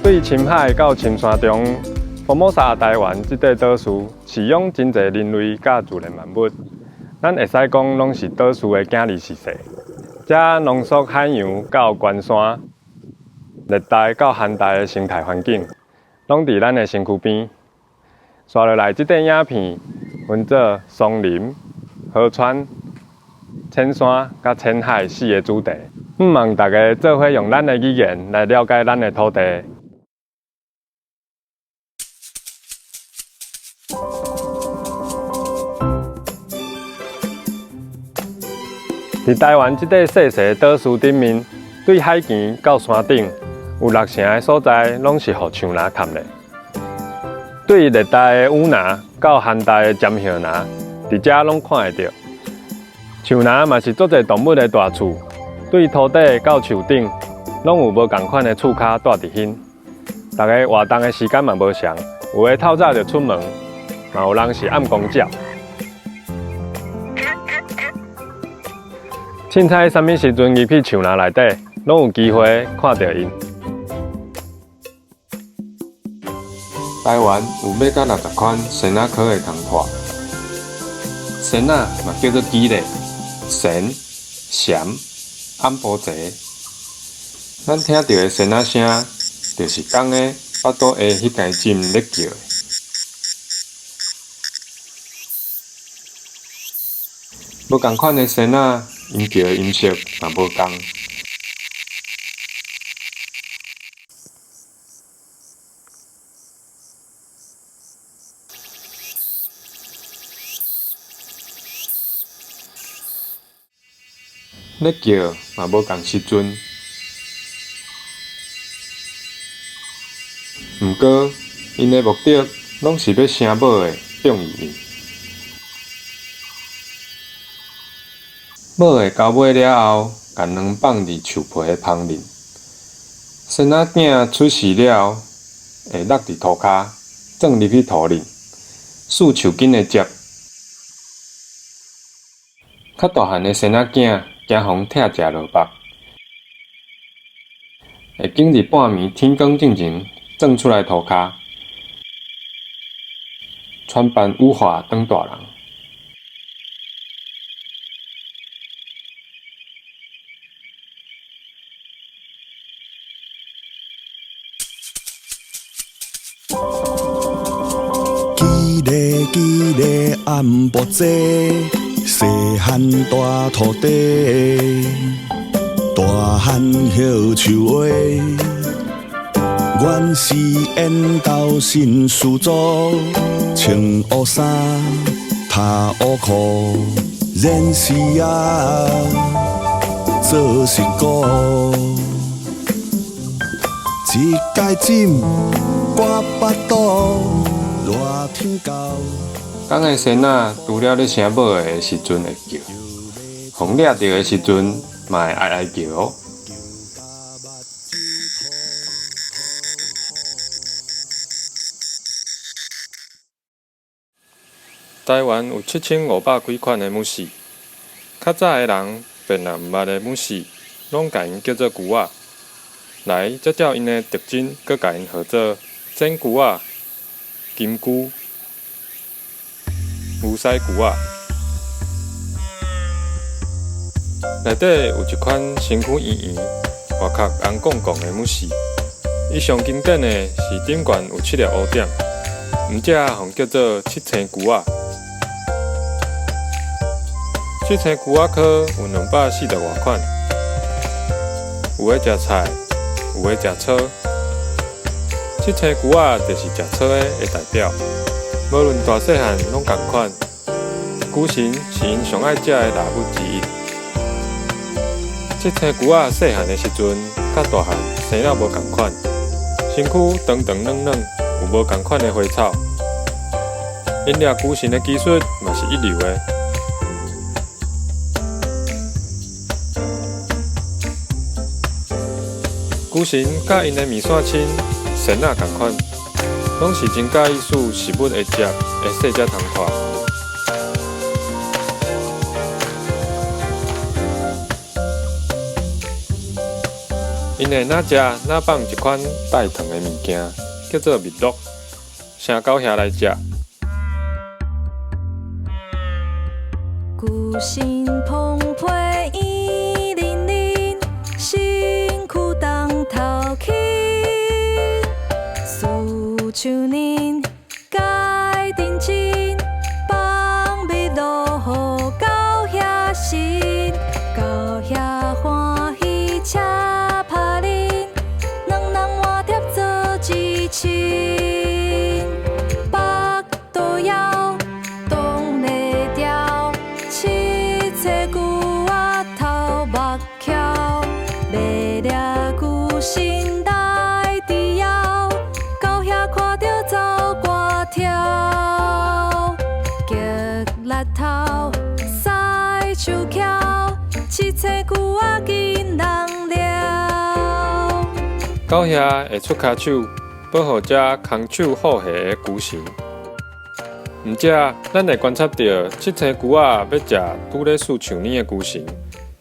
對深海到深山中，福摩薩台灣這塊島嶼飼養真濟人類佮自然萬物，咱會使講攏是島嶼的囝兒逝世。遮濃縮海洋到關山、熱帶到寒帶的生態環境，攏佇咱的身軀邊。紲落來，這塊影片分做松林、河川、淺山佮淺海四个主題。向望大家做伙用咱的語言來了解咱的土地。佇台灣這塊細細島嶼頂面，對海墘到山頂，有六成的所在攏是予樹林崁咧。對熱帶的雨林到寒帶的針葉林，佇遮攏看會著。樹林嘛是足濟動物的大厝，對塗底到樹頂，攏有無仝款的厝跤蹛佇彼。逐家活動的時間嘛無仝，有的透早就出門，嘛有人是暗暣鳥。凊彩啥物時陣入去樹林內底，攏有機會看著𪜶。台灣有欲到60款仙仔科會通拖，仙仔嘛叫做薊咧、蟬、蟬、暗埔蟬。咱聽著的仙仔聲，就是公的腹肚下彼間針咧叫的。無仝款的仙仔，𪜶叫的音色嘛無仝。咧叫嘛無仝時陣，毋過𪜶的目的攏是欲生母的中意𪜶。母的交尾了後，共卵放佇樹皮的蜂裡。仙仔囝出世了後，會落佇塗跤，鑽入去塗裡，欶樹根的汁。較大漢的仙仔囝驚予拆食落腹，會揀佇半暝天光進前鑽出來塗跤，穿扮羽化轉大人。薊咧薊咧暗埔薊，細漢大塗地，大漢葉樹花。原是緣投新事祖，穿烏衫，踏烏褲，認死啊，做實古。一解枕，寒腹肚，熱天到。公的仙仔除了咧生母的時陣會叫，予掠著的時陣嘛會哀哀叫哦。台灣有7500幾款的姆死，較早的人辨若毋捌的姆死，攏共𪜶叫做龜仔。來，才照𪜶的特徵，閣共𪜶號做剪龜仔、金龜、牛屎龜仔。內底有一款身軀圓圓、外殼紅絳絳的姆死，伊上經典的是頂懸有七粒烏點，毋才予叫做七星龜仔。七星龜仔科有240外款，有的食菜，有的食草。七星龜仔就是食草的代表，無論大細漢攏仝款。龜神是𪜶上愛食的獵物之一。七星龜仔細漢的時陣，佮大漢生了無仝款，身軀長長軟軟，有無仝款的花草。𪜶掠龜神的技術嘛是一流的。龜神佮𪜶的麵線親仙仔仝款，攏是真佮意欶食物的汁的細隻蟲拖。𪜶會若食若放一款帶糖的物件，叫做蜜露，請狗兄來食。龜身膨皮圓淋淋，身軀重頭輕，思樹奶該認真，放蜜露予狗兄神，狗兄歡喜車拍恁，兩人換帖做至親，腹肚枵擋袂牢，七星龜仔頭目翹，欲掠龜身來治枵，狗兄看著走跋跳，激力頭使手翹，七星龜仔緊人了。狗兄會出跤手，保護這空手護下的龜神。毋遮，咱會觀察著七星龜仔欲食拄咧欶樹奶的龜神，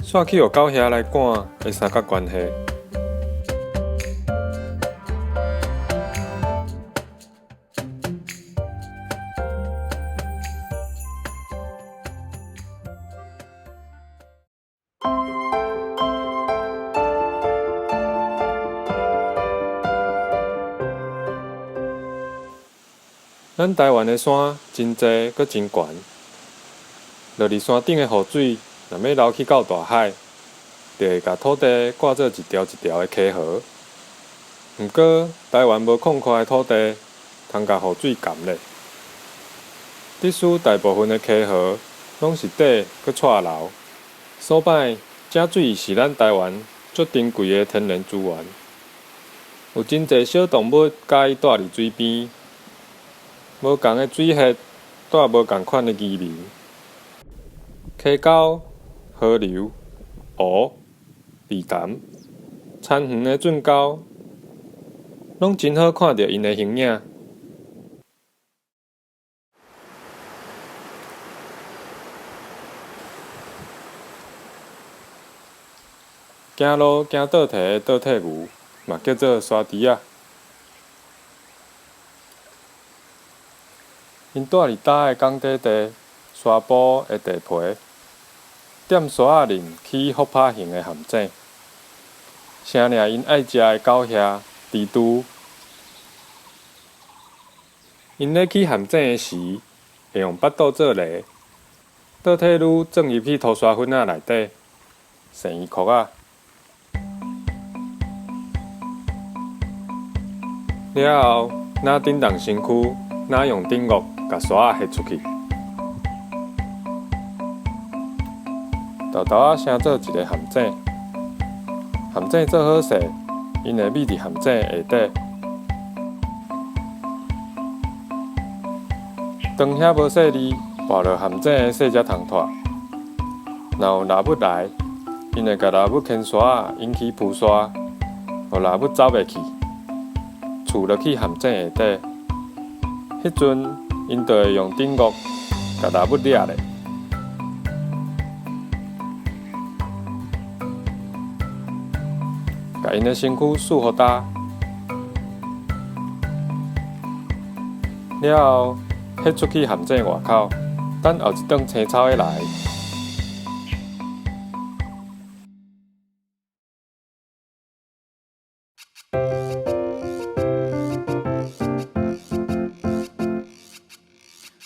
煞去予狗兄來趕的三角關係。咱台灣的山真濟，閣真懸。落佇山頂的雨水，若欲流去到大海，就會共土地割做一條一條的溪河。毋過，台灣無曠闊的土地，通共雨水含咧。致使大部分的溪河攏是短閣掣流。所擺，這水是咱台灣足珍貴的天然資源。有真濟小動物佮意蹛佇水邊，無仝的水血帶無仝款的滋味。溪溝、河流、湖、池潭、田園的圳溝，攏真好看著𪜶的形影。行路行倒退的倒退牛，嘛叫做沙豬仔。𪜶蹛佇焦的港底地、沙埔的地皮，踮沙仔林起覆拍形的陷阱，成掠𪜶愛食的狗兄、蜘蛛。𪜶咧起陷阱的時，會用腹肚做犁，倒退嚕鑽入去塗沙粉仔內底，踅伊殼仔。了後，若振動身軀，若用頂顎共沙仔翕出去，沓沓仔成做一个陷阱。陷阱做好勢，𪜶會覕佇陷阱下底。當遐無細膩，跋落陷阱的細隻蟲蟻。若有獵物來，𪜶會共獵物牽沙仔引起浮沙，予獵物走袂去，搐落去陷阱下底。彼陣，𪜶就會用頂顎共獵物掠咧，共𪜶的身軀束予焦，了後，翕出去陷阱外口，等後一頓青草的來。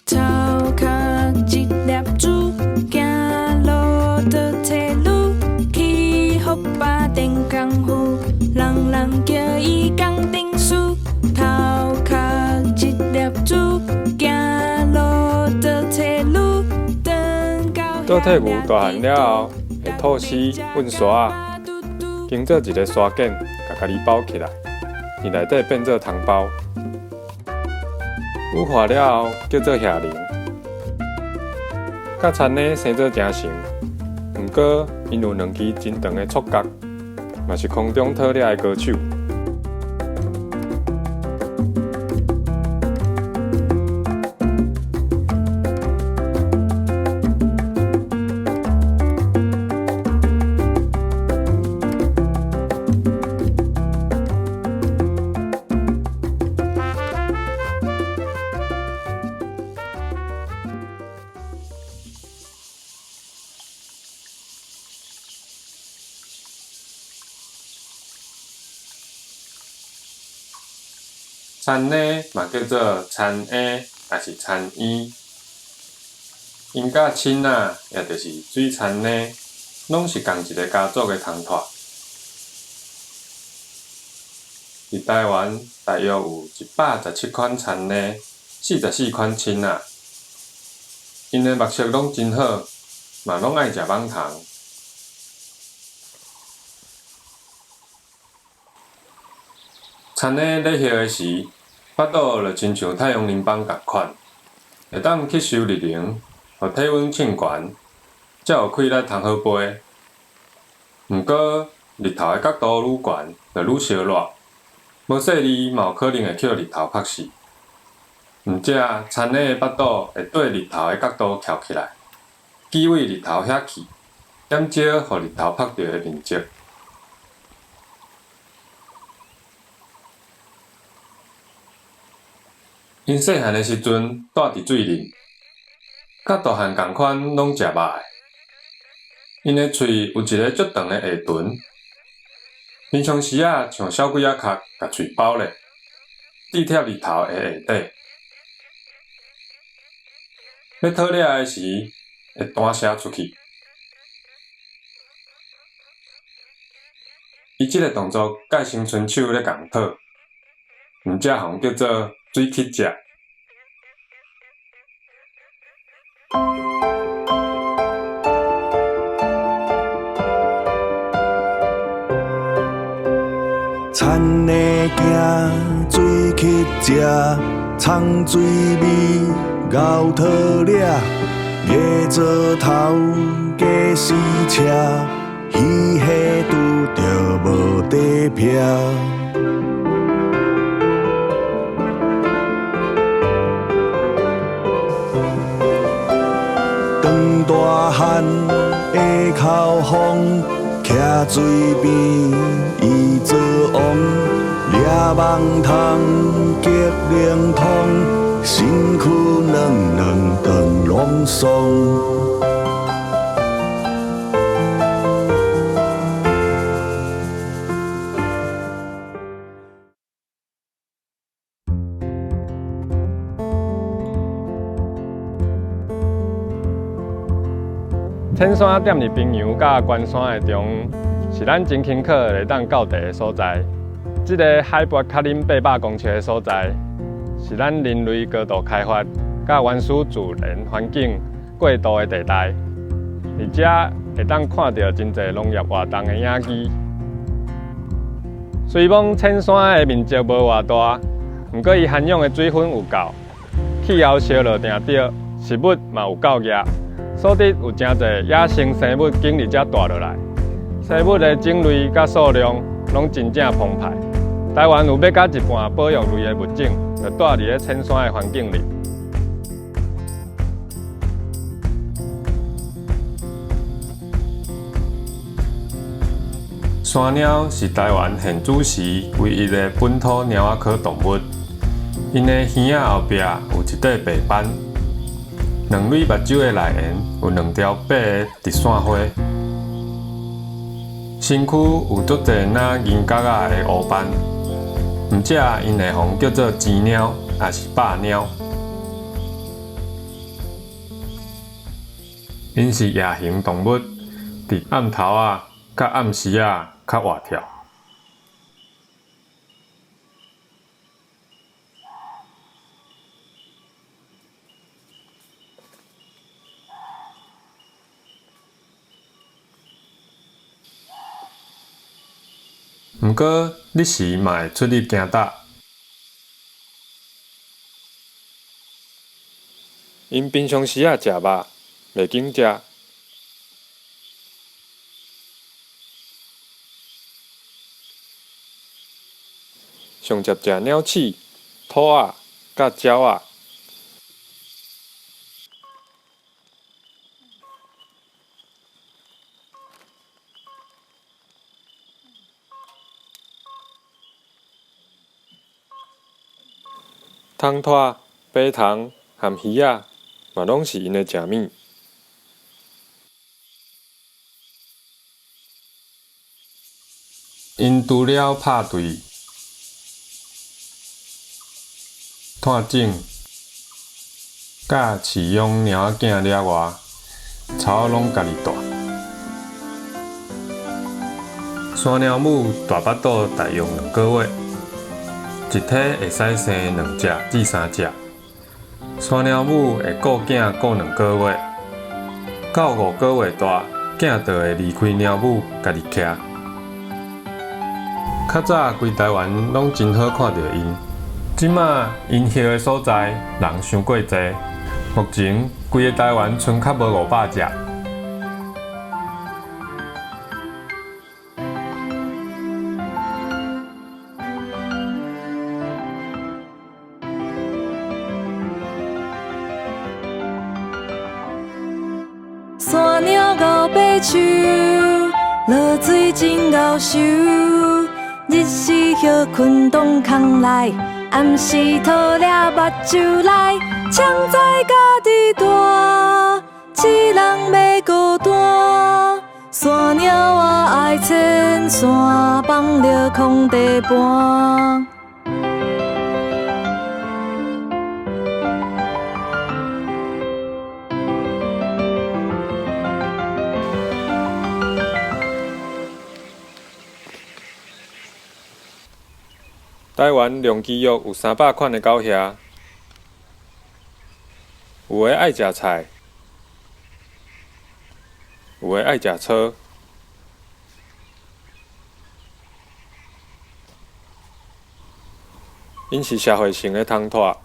頭殼一粒珠，行路倒退嚕，去予巴電功夫，人人叫伊工程師。頭殼一粒珠，行路倒退嚕，轉到倒退牛大漢了後，會吐絲運沙仔，經做一个沙繭，共家己包起來，佇內底變做糖包。羽化了後叫做夏靈，佮田螺生做誠成，毋過𪜶有兩支真長的觸角，嘛是空中討獵的高手。田鴣嘛叫做田鴣，抑是田婴。𪜶佮鶔仔，也就是水田鴣，攏是仝一个家族的蟲豸。佇台灣，大約有117款田鴣，44款鶔仔。𪜶的目色攏真好，嘛攏愛食蠓蟲。田鴣咧歇的時，腹肚就親像太陽能板仝款，會當吸收熱能，予體溫升懸，才有氣力通好飛。毋過，日頭的角度愈懸，就愈燒熱，無細膩嘛有可能會予日頭曝死。毋才田鴣的腹肚會對日頭的角度翹起來，機位日頭遐去，減少予日頭曝著的面積。𪜶細漢的時陣蹛佇水裡，佮大漢仝款攏食肉的。𪜶的喙有一个足長的下唇，平常時仔像小鬼仔殼，共喙包咧，佇貼日頭的下底。欲討掠的時，會彈聲出去。伊這个動作佮伸伸手咧共討，毋才予人叫做水乞食。田鴣惊水乞食，藏水味𠢕讨掠，月做头假死车，鱼虾拄著无底避。长大汉的口风，徛水边伊做王，掠网通激灵通，身躯软软长拢爽。浅山踮佇平洋佮关山的中，是咱真轻巧會當到達的所在。這个海拔較恁800公尺的所在，是咱人類高度開發佮原始自然環境過渡的地帶。佇遮會當看著真濟農業活動的影跡。雖罔淺山的面積無偌大，毋過伊涵養的水分有夠，氣候燒熱定著，食物嘛有夠額。所以有誠濟野生生物經佇遮蹛落來，生物的種類佮數量攏真正澎湃。台灣有欲加一半保育類的物種，就蹛佇咧淺山的環境裡。山貓是台灣現主時唯一的本土貓仔科動物，𪜶的耳仔後壁有一塊白斑。兩蕊目睭的內緣有兩條白的直線花，身軀有足濟若銀角仔的烏斑，毋才𪜶會予人叫做錢貓，抑是百貓。𪜶是夜行動物，佇暗頭仔佮暗時仔較活跳。毋過，日時嘛會出入行搭。𪜶平常時仔食肉，袂緊食。上捷食鳥鼠、兔仔、佮鳥仔。蟲豸、爬蟲和魚仔嘛，攏是𪜶的食物。𪜶除了拍對，炭井，佮饲養貓仔囝了外，草仔攏家己帶。山貓母大腹肚大約2個月，一胎會使生2隻至3隻。山貓母會顧囝顧2個月，到5個月大，囝就會離開貓母，家己徛。較早規台灣攏真好看著𪜶，這馬𪜶歇的所在人傷過濟，目前規个台灣賰較無500隻。山貓𠢕爬樹，落水真𠢕泅。日時歇睏洞空內，暗時塗掠目睭內。槍知家己大，一人袂孤單。山貓我愛牽線，放著空地盤。台灣龍崎約有300款的狗餛，有的愛食菜，有的愛食草。𪜶是社會性的通脫，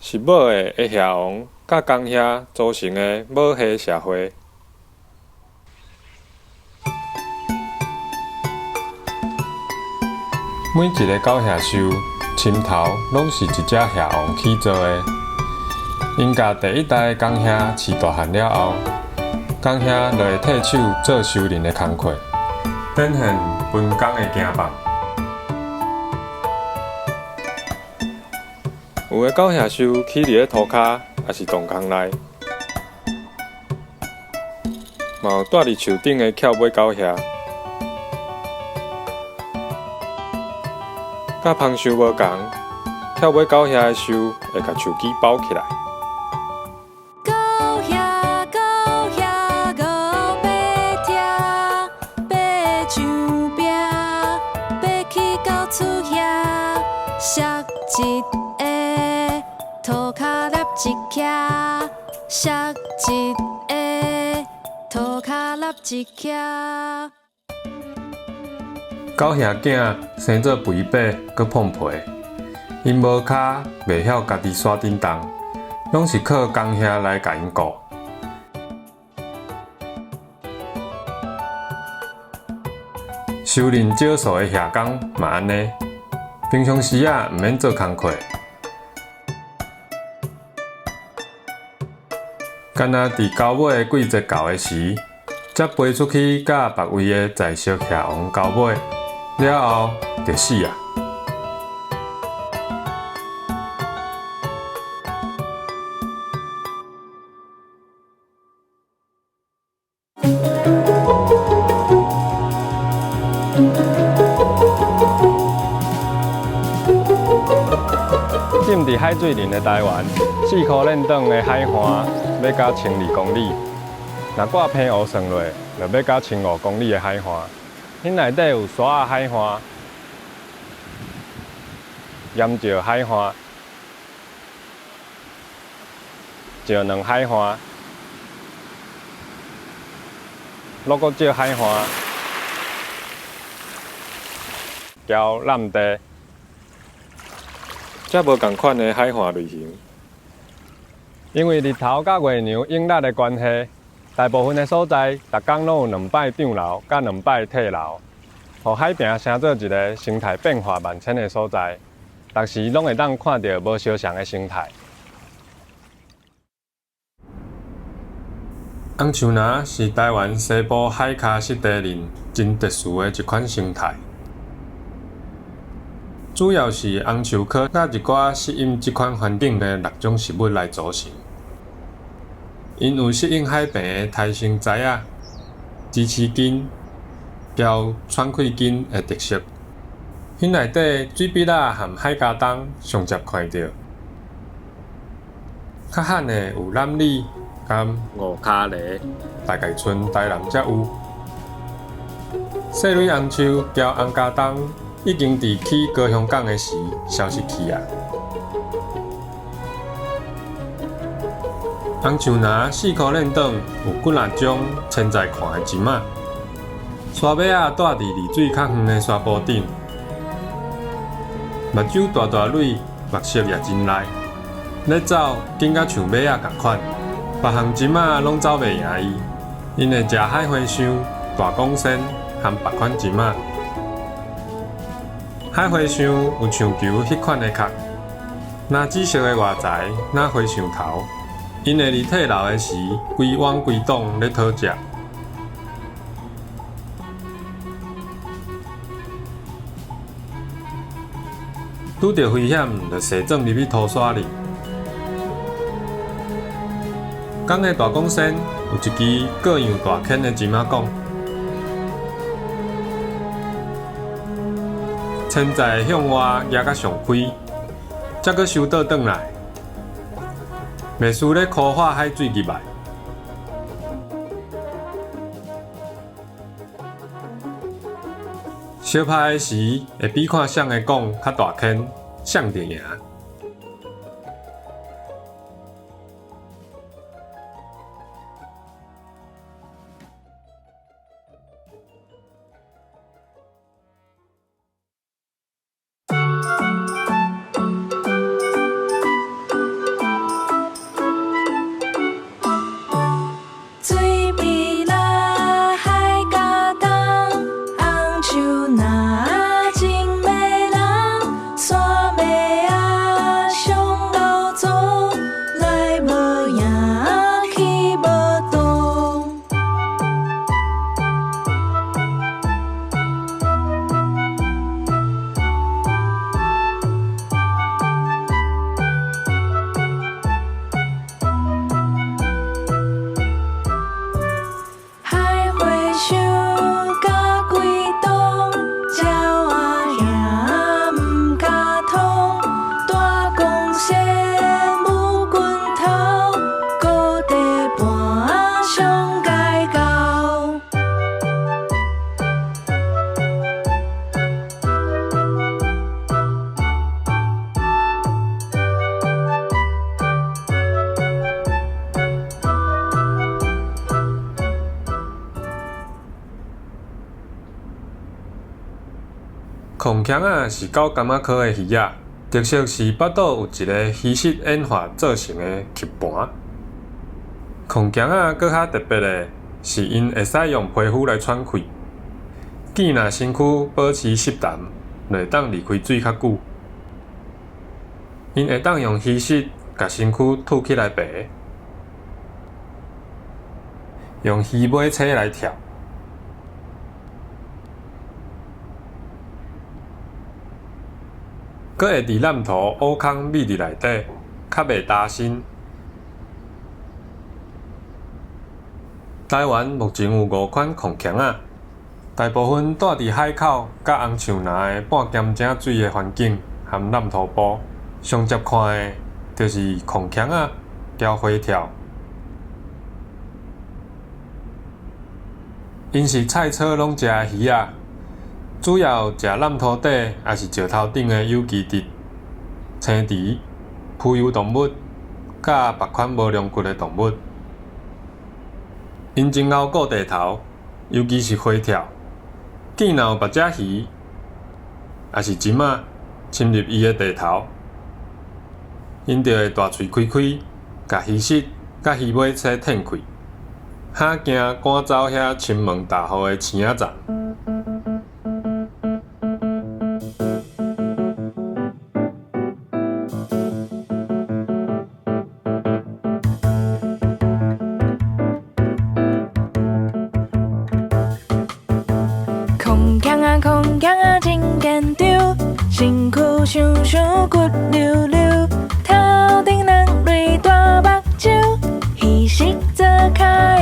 是母的的餛王佮公餛組成的母系社會。每一个狗餛獸深頭攏是一隻餛王起做的。𪜶共第一代公餛飼大漢了後，公餛就會退手做修煉的工課，展現分工的行棒。有的狗餛獸起佇咧塗跤，抑是洞空內，嘛有蹛佇樹頂的翹尾狗餛。佮芳獸無仝，翘尾狗餛的獸會共樹枝包起來。狗餛狗餛𠢕爬拆，爬牆壁，爬去到厝遐，摔一个，塗跤立一徛，摔一个，塗跤立一徛。狗餛囝生做肥白，閣胖皮，𪜶無跤，袂曉家己徙振動，攏是靠公餛來共𪜶顧。修煉少數的餛工嘛按呢，平常時仔毋免做工課，干焦佇交尾的季節到的時，才飛出去佮別位的在色餛王交尾，了後就死啊！浸佇海水林的台灣，4箍輾轉的海岸欲到1200公里，若掛澎湖算落，就欲到1500公里的海岸。彼內底有沙仔海岸、岩石海岸、石卵海岸、鹿谷石海岸、礁湳地，遮無仝款的海岸類型。因為日頭佮月娘引力的關係，大部分的所在，逐工攏有2擺漲流佮2擺退流，予海平成做一个生態變化萬千的所在，逐時攏會當看著無相仝的生態。紅樹林是台灣西部海跤濕地裡真特殊的一款生態，主要是紅樹科佮一寡適應這款環境的6種植物來組成。𪜶有適應海平的苔生栽仔、支持根、交喘氣根的特色。彼內底水筆仔和海茄苳上捷看著。較罕的有湳鯉佮五跤鱺，大概賰台南才有。细蕊红树交洪家东已经伫去高雄港的时消失去啊。红树林四箍链顶有几若种潜在看的针仔，沙马仔住伫离水较远的沙坡顶，目睭大大蕊，目色也真利，咧走紧甲像马仔仝款，别项针仔拢走袂赢伊。𪜶会食海花生、大公仙和别款针仔。海花生有像球彼款的壳，蓝紫色的外材，若花生头。𪜶会伫退老的时，规网规挡咧讨食。拄著危险，就踅钻入去土沙里。港的大公仙有一支各样大鉗的针仔管，潜在会向外举甲上开，才阁收倒转来。袂输咧箍化海水入来。相拍的时，会比看谁的管较大鉗，谁就赢。水枇啦，海角东，红树林真迷人，山马仔上老祖，来无影去无踪。海花香甲规当，鸟仔兄毋咬通，大公仙舞拳头，高地盘上界高。孔锵仔是狗柑仔科的鱼仔，特色是腹肚有一个鱼鳍演化做成的吸盘。孔锵仔阁较特别的是，𪜶会使用皮肤来喘气，见若身躯保持湿澹，就会当离开水较久。𪜶会当用鱼舌共身躯凸起来爬，用鱼尾叉来跳。阁会伫烂土乌空覕伫内底，较袂焦身。台湾目前有5款孔锵仔，大部分住伫海口佮红树林的半咸井水的环境含烂土埔。上捷看的，就是孔锵仔、雕花跳。𪜶是菜草拢食的鱼仔。主要食烂土底，抑是石头顶的有机质、青池、浮游动物，佮别款无龙骨的动物。𪜶真𠢕顾地头，尤其是花跳。见若有别只鱼，抑是针仔侵入伊的地头，𪜶就会大喙开开，共鱼舌佮鱼尾叉褪开，吓惊赶走遐侵门踏户的青仔虫。孔锵啊孔锵啊真坚强，身躯伤伤骨溜溜，头顶两蕊大目睭，鱼食做跤。